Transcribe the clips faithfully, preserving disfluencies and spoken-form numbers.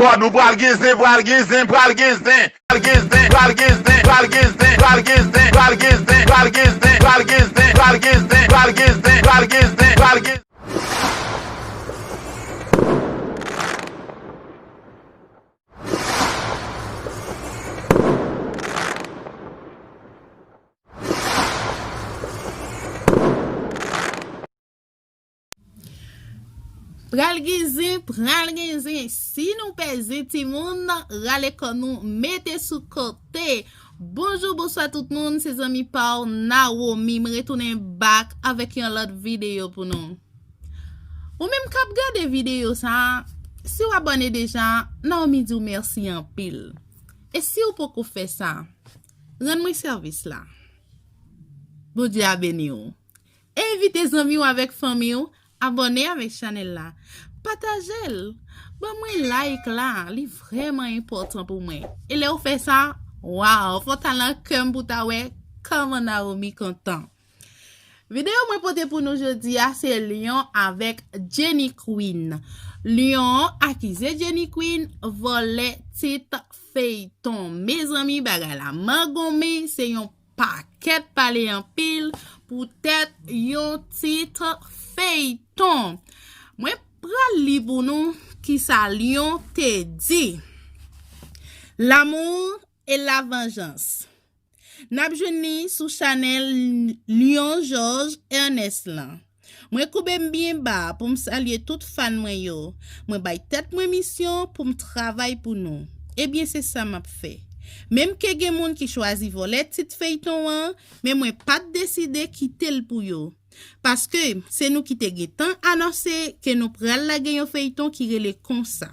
Kò nou pral gen zen, pral gen zen, pral gen zen. Pral gen zen, pral gen zen. Si nou pè zen, timoun, rale kò nou, mete sou kote. Bonjou, bonswa tout moun, se zanmi pa w Nawomi. Mwen retounen back avèk yon lòt videyo pou nou. Ou menm k ap gade videyo sa, si w abòne deja, Nawomi di w mèsi anpil. E si w poko fè sa, rann mwen sèvis la. Bondye a beni w. Envite zanmi w avèk fanmi w abòne avèk chanèl la. Pataje l. Ban mwen like la. Li vrèman enpòtan pou mwen. E lè w fè sa, waw, fò w t al nan kè m pou w ta wè kòman Nawomi kontan. Videyo mwen pote pou nou jodi a se Lyon avèk Jenny Queen. Lyon akize Jenny Queen vòlè tit feyton. Mezanmi, bagay la mangonmen, se yon pakèt pale anpil poutèt yon tit feyton. Mwen pral li pou nou kisa Lyon te di. L'amour et la vengeance. N ap jwenn li sou chanèl Lyon Georges Ernest lan. Mwen koube m byen ba pou m salye tout fan mwen yo. Mwen bay tèt mwen misyon pou m travay pou nou. Ebyen, se sa m ap fè. Menm ke gen moun ki chwazi vòlè tit feyton an, men mwen pa t deside kite l pou yo. Paske se nou ki te gentan anonse ke nou pral lage yon feyton ki rele konsa.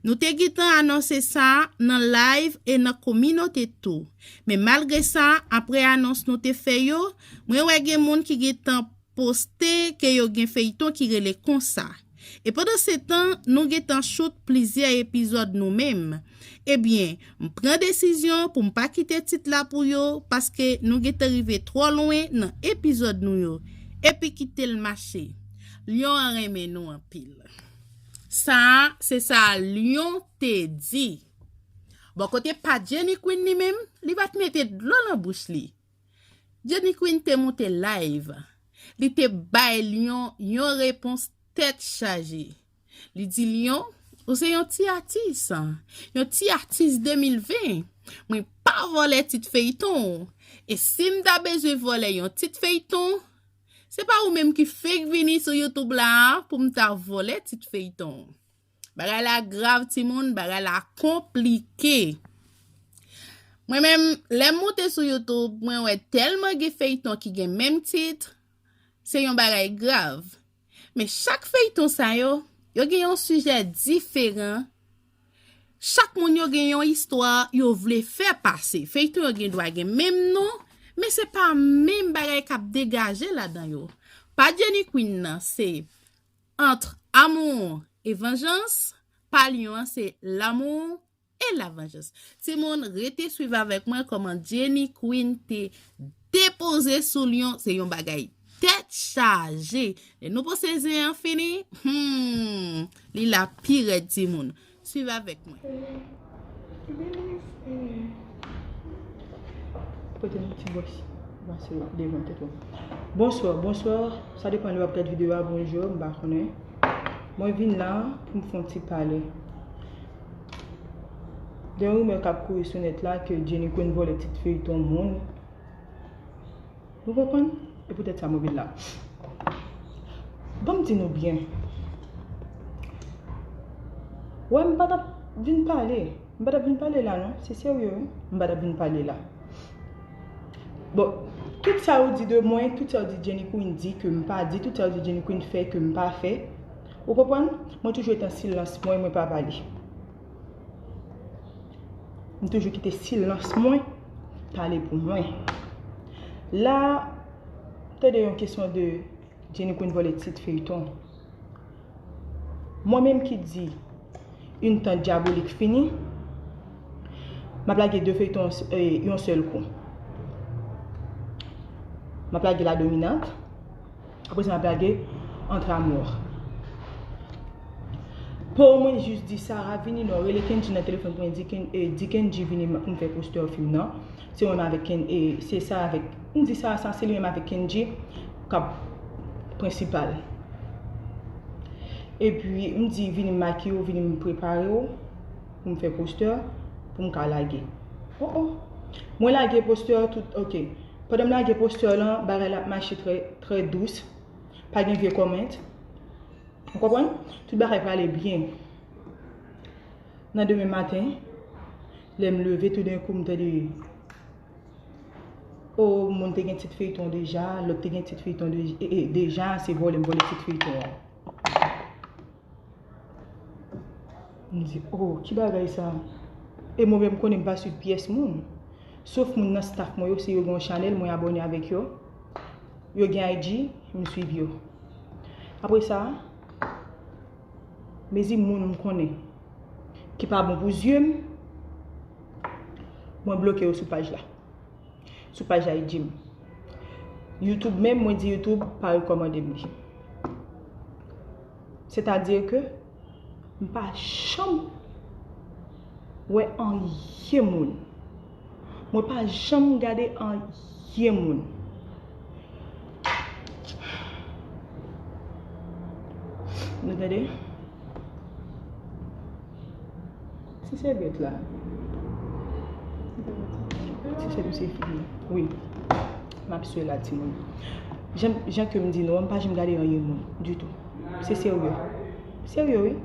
Nou te gentan anonse sa nan live e nan kominote tou. Men malgre sa, apre anons nou te fè yo, mwen wè gen moun ki gentan poste ke yo gen feyton ki rele konsa. E pandansetan, nou gentan chout plizyè epizòd nou menm. Ebyen, m pran desizyon pou m pa kite tit la pou yo, paske nou gentan rive twò lwen nan epizòd nou yo. Epi kite l mache. Lyon an renmen nou anpil. Sa a, se sa Lyon te di. Bò kote pa Jenny Queen li menm, li pa t mete dlo nan bouch li. Jenny Queen te moute live. Li te bay Lyon yon repons tèt chaje. Li di Lyon, ou se yon ti atis, yon ti atis de mil ven. Mwen pa vòlè tit feyton. E si m ta bezwen vòlè yon tit feyton, se pa ou menm ki fenk vini sou YouTube la a pou m ta vòlè tit feyton. Bagay la grav, timoun, bagay la konplike. Mwen menm, lè m moute sou YouTube, mwen wè tèlman gen feyton ki gen menm tit, se yon bagay grav. Men chak feyton sa yo, yo gen yon sijè diferan. Chak moun yo gen yon istwa yo vle fè pase. Feyton yo gen dwa gen menm non, men se pa menm bagay k ap degaje ladan yo. Pa Jenny Queen nan, se Entre amour et vengeance, pa Lyon an, se l'amour et la vengeance. Timoun, rete swiv avèk mwen kòman Jenny Queen te depoze sou Lyon. Se yon bagay tèt chaje. Lè nou panse zen an fini, hmm, li la pi rèd, timoun. Swiv avèk mwen. Pote yon ti bwès. Pase devan tèt ou. Bonswa, bonswa. Sa depann lè w ap gad videyo a, bonjou, m pa konnen. Mwen vin la pou m fè yon ti pale. Gen yon rimè k ap kouri sou nèt la ke Jenny Queen vòlè tit feyton moun. Nou konprann? E poutèt sa mwen vin la. Ban m di nou byen. Wè, m pa t ap vin pale. M pa t ap vin pale la non. Se serye wi. M pa t ap vin pale la. Bon, tout sa yo di de mwen, tout sa yo di Jenny Queen di ke m pa di, tout sa yo di Jenny Queen fè ke m pa fè. Ou konprann? Mwen toujou ret an silans mwen, mwen pa pale. M toujou kite silans mwen pale pou mwen. La, tande yon kesyon de Jenny Queen vòlè tit feyton. Mwen menm ki di Une Tante Diabolique fini, m ap lage de feyton yon sèl kou. M ap lage La Dominante, apre sa m ap lage Entre amour. Pou mwen jis di Sarah vini non, rele Kendji nan telefòn pou mwen di, Ken, eh, di Kendji vini m, m fè postè fim nan. Se mwen avèk Ken, eh, se Sarah avèk, m di Sarah sa se li menm avèk Kendji k ap prensipal. Epi m di vini m makiye w, vini m prepare w pou m fè postè pou m ka lage. Oh oh. Mwen lage postè tout, ok. Pandan m lage postè lan, bagay la ap mache trè, trè dous. Pa gen vye comment. Ou konprann? Tout bagay prale byen. Nan demen maten, lè m leve, toudenkou m tande, o, moun te gen tit feyton deja, lòt te gen tit feyton de, e, e, deja, se vòlè m vòlè tit feyton an. M di, o, ki bagay sa? E mwen menm, m konnen m pa swiv pyès moun. Sof moun nan staff mwen yo, si yo gen yon chanèl, mwen abòne avèk yo. Yo gen I G, m swiv yo. Apre sa, mezi moun m konnen ki pa bon pou zye m, mwen bloke yo sou paj la. Sou paj I G m. YouTube menm, mwen di YouTube pa rekòmande m li. Sètadi ke m pa janm wè anyen moun. Mwen pa janm gade anyen moun. Nou tande? Ti sèvyèt la. Ti sèvyèt misye fini. Wi. M ap swe la, timoun. Jan, jan ke m di nou an, m pa janm gade anyen moun ditou. Se serye. Serye, wi.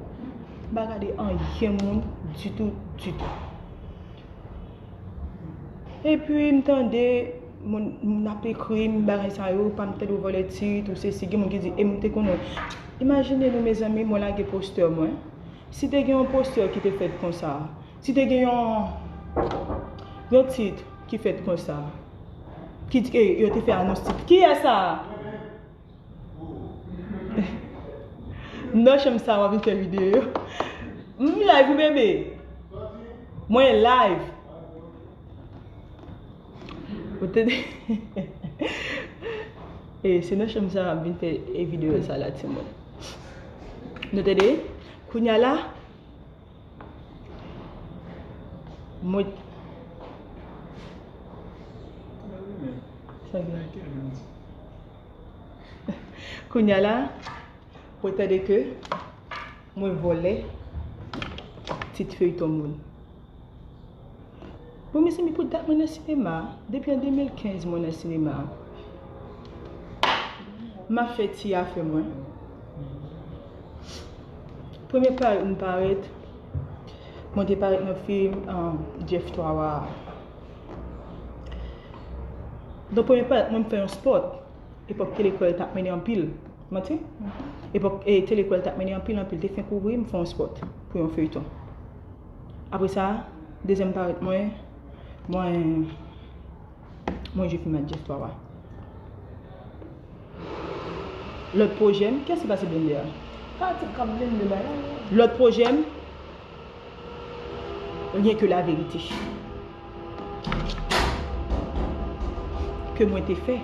M pa gade anyen moun ditou, ditou. Epi m tande moun, moun ap ekri m bagay sa yo, pa m tande w vòlè tit, ou sesi, gen moun ki di, e m te konnen. Imajine nou, mezanmi, mwen lage postè mwen. Si te gen yon postè ki te fèt konsa, si te gen yon, yon tit ki fèt konsa, ki di, e, yo te fè anons tit. Kiyès sa? Nan chanm sa, w ap vin fè videyo. M live, wi, bebe. Mwen live. Ou tande? E, se nan chanm sa, w ap vin fè, e, videyo sa la, timoun. Nou tande? Kounya la, mwen, sa gen? Kounya la, mwen tande ke mwen vòlè tit feyton moun. Bon, mezanmi, pou dat mwen nan sinema, depi an de mil kenz mwen nan sinema. M ap fè ti afè mwen. Premye parèt m parèt, mwen te parèt nan fim, um, Jeff Twawa a. Donk, premye parèt mwen, m fè yon spòt. Epòk Telekwèl t ap mennen anpil. Manti? Epòk, e, Telekwèl t ap mennen anpil, anpil. Te fenk ouvri, m fè yon spòt pou yon feyton. Apre sa, dezyèm parèt mwen, mwen, mwen jwe fim ak Jeff Twawa. Lòt pwojè m, kiyès ki pase blende a? Pa ti k ap blende bagay. Lòt pwojè m, Rien que la vérité. Ke mwen te fè.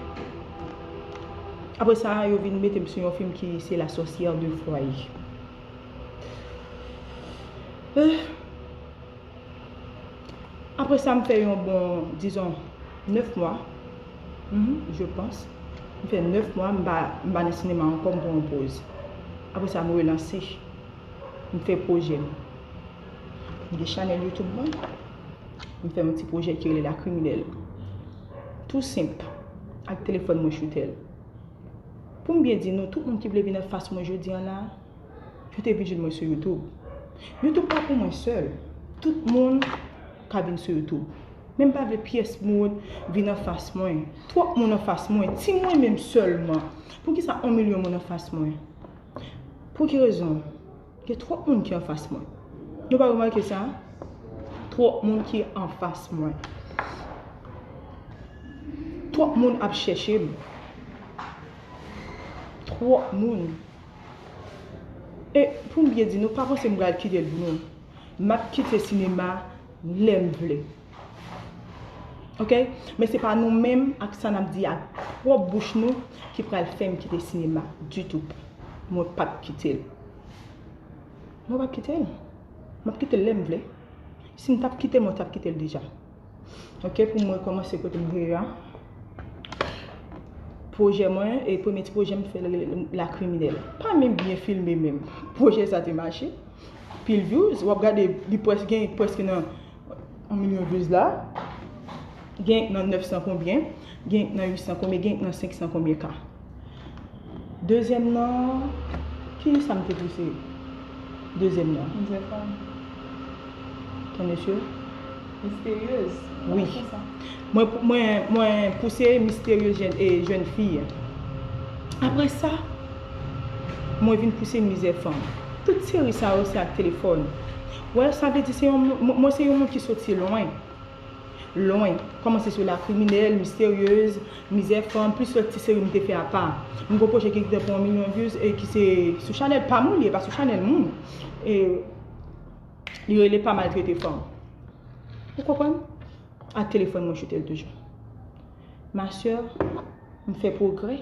Apre sa, yo vin mete m sou yon fim ki se La Sorcière de Foyer. Eh. Apre sa, m fè yon bon, dizon, nèf mwa. Mhm, je pense. M fè nèf mwa, m pa, m pa nan sinema ankò, m pran yon poz. Apre sa, m relanse. M fè pwojè m. M gen chanèl YouTube mwen. M fè yon ti pwojè ki rele La Criminelle. Tou senp. Ak telefòn mwen, choute l. Pou m byen di nou, tout moun ki vle vin anfas mwen jodi an la, yo te vin jwenn mwen sou YouTube. YouTube pa pou mwen sèl. Tout moun ka vin sou YouTube. Men m pa vle pyès moun vin anfas mwen. Twòp moun anfas mwen. Ti mwen menm sèlman. Poukisa yon milyon moun anfas mwen? Pou ki rezon? Gen twòp moun ki anfas mwen. Nou pa remake sa? Twòp moun ki anfas mwen. Twòp moun ap chèche m. Twòp moun. E pou m byen di nou, pa panse m pral kite l pou nou. M ap kite sinema lè m vle. Oke? Men se pa nou menm ak sa n ap di ak pwòp bouch nou ki pral fè m kite sinema ditou. Mwen p ap kite l. Mwen p ap kite l. M ap kite l lè m vle. Si m t ap kite l, mwen t ap kite l deja. Ok, pou mwen kòmanse kote m ye a. Pwojè mwen, e premye ti pwojè m fè, l rele La Criminelle. Pa menm byen filme menm. Pwojè sa te mache. Pil views, w ap gade, li prèske gen prèske nan yon milyon views la. Gen nan nèf san konbyen, gen nan uit san konbyen, gen nan senk san konbyen ka. Dezyèm nan, ki sa m te pouse? Dezyèm nan. Mizè fanm. Ton mesye? Misteryez. Wi. Mwen, mwen, mwen pouse misteryez jèn, e, jèn fi. Apre sa, mwen vin pouse mizè fanm. Tout seri sa yo se ak telefòn. Wè, sa vle di se yon, mwen, mwen se yon moun ki soti lwen. Lwen. Kòmanse sou La Criminelle, Misteryez, Mizè Fanm, plis lòt ti seri m te fè apa. M gon pwojè ki gentan pran yon milyon views e ki se sou chanèl pa m li ye, pa sou chanèl moun. E li rele Pa Maltrete Fanm. Ou konprann? Ak telefòn mwen choute l toujou. Ma sè, m fè pwogrè.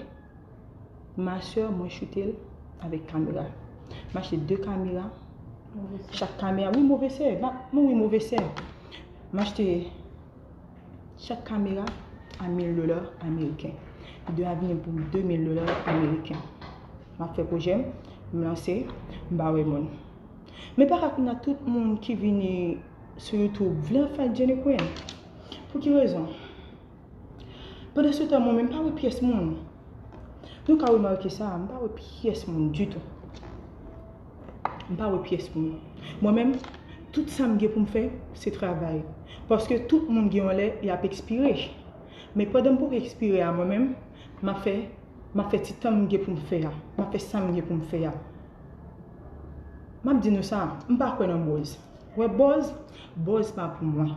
Ma sè, mwen choute l avèk kamera. M achte de kamera. Move sè. Chak kamera, wi, move sè. Ma, mwen, wi, move sè. M achte chak kamera a mil dola ameriken. Videyo a vini pou de mil dola ameriken. M ap fè pwojè m, m lanse, m pa wè moun. Men pa ka kounye a tout moun ki vini sou YouTube vle an fè Jenny Queen. Pou ki rezon? Pandan se tan, mwen menm, m pa wè pyès moun. Nou ka remake sa, m pa wè pyès moun ditou. M pa wè pyès moun. Mwen menm, tout sa m gen pou m fè, se travay. Paske tout moun gen yon lè, y ap ekspire. Men pandan m poko ekspire a, mwen menm, m ap fè, m ap fè ti tan m gen pou m fè a. M ap fè sa m gen pou m fè a. M ap di nou sa, m pa kwè nan buzz. Wè buzz, buzz pa pou mwen.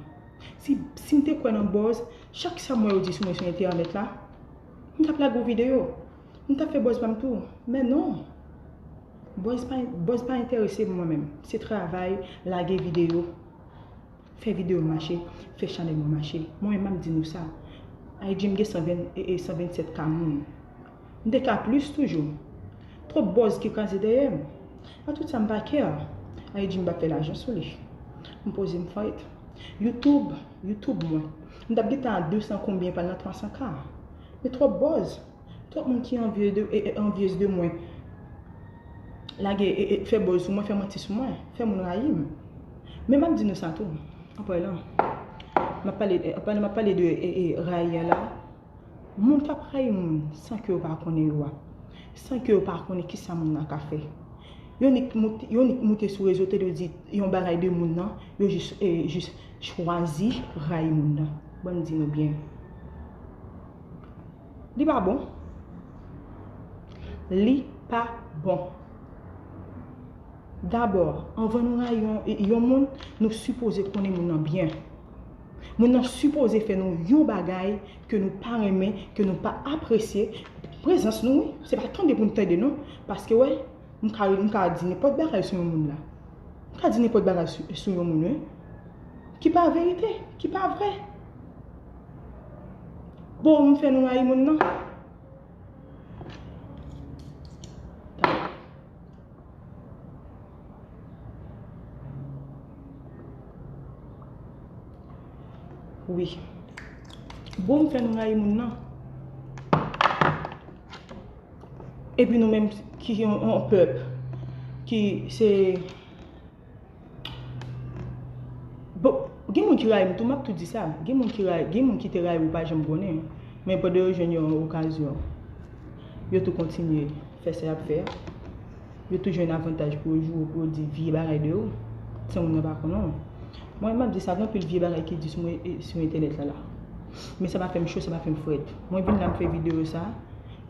Si, si m te kwè nan buzz, chak sa m wè yo di sou mwen sou entènèt la, m t ap lage yon videyo. M t ap fè buzz pa m tou. Men non. Buzz pa, buzz pa enterese m mwen menm. Se travay, lage videyo, fè videyo mache, fè chanèl mwen mache. Mwen menm m ap di nou sa. I G m gen san ven, e, e, san vennsèt ka moun. M te ka plis toujou. Twòp buzz ki kraze dèyè m. A tout sa m pa care. I G m pa fè lajan sou li. M poze m fight. YouTube, YouTube mwen. M t ap gentan a de san konbyen pral nan twa san ka. Men twòp buzz. Twòp moun ki anvyez de, e, e, anvyez de mwen. Lage, e, e, fè buzz sou mwen, fè manti sou mwen, fè moun rayi m. Men m ap di nou sa tou. An palan, m ap pale, an palan, m ap pale de, e, e, rayi an la. Moun k ap rayi moun san ke yo pa konnen yo a, san ke yo pa konnen kisa moun nan ka fè. Yo nik moute, yo nik moute sou rezo, tande yo di yon bagay de moun nan, yo jis, e, jis chwazi rayi moun nan. Ban m di nou byen. Li pa bon. Li pa bon. Dabò, anvan nou rayi yon, yon moun, nou sipoze konnen moun nan byen. Moun nan sipoze fè nou yon bagay ke nou pa renmen, ke nou pa apresye. Prezans nou, wi, se pa tande pou n tande, non. Paske, wè, m ka, m ka di nenpòt bagay sou yon moun la. M ka di nenpòt bagay sou, sou yon moun, wi. Ki pa verite, ki pa vrè. Bon, m fè nou rayi moun nan. Wi. Bon, m fè nou rayi moun nan. Epi nou menm ki yon, yon pèp ki se Bon, gen moun ki rayi m tou, m ap tou di sa. Gen moun ki rayi, gen moun ki te rayi ou pa janm konnen. Men pandan yo jwenn yon okazyon, yo tou kontinye fè sa y ap fè a. Yo tou jwenn avantaj pou yo joure, pou yo di vye bagay de ou, san moun nan pa konnen w. Mwen, m ap di sa, gen anpil vye bagay ki di sou mwen, e, sou entènèt la la. Men sa pa fè m cho, sa pa fè m frèt. Mwen vin la, m fè videyo sa,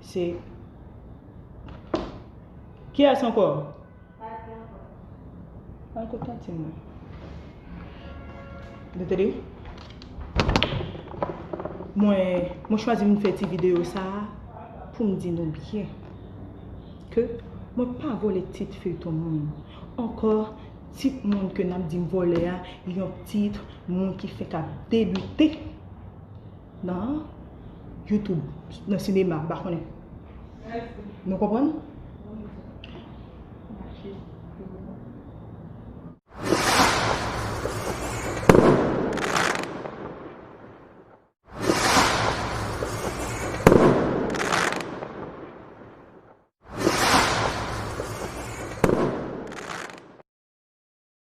se, kiyès ankò? Al kot tanti mwen. Ou tande? Mwen, mwen chwazi vin fè ti videyo sa a pou m di nou byen ke mwen pa vòlè tit feyton moun. Ankò, tit moun ke n ap di m vòlè a, yon tit moun ki fenk ap debite nan YouTube, nan sinema, m pa konnen. Nou konprann?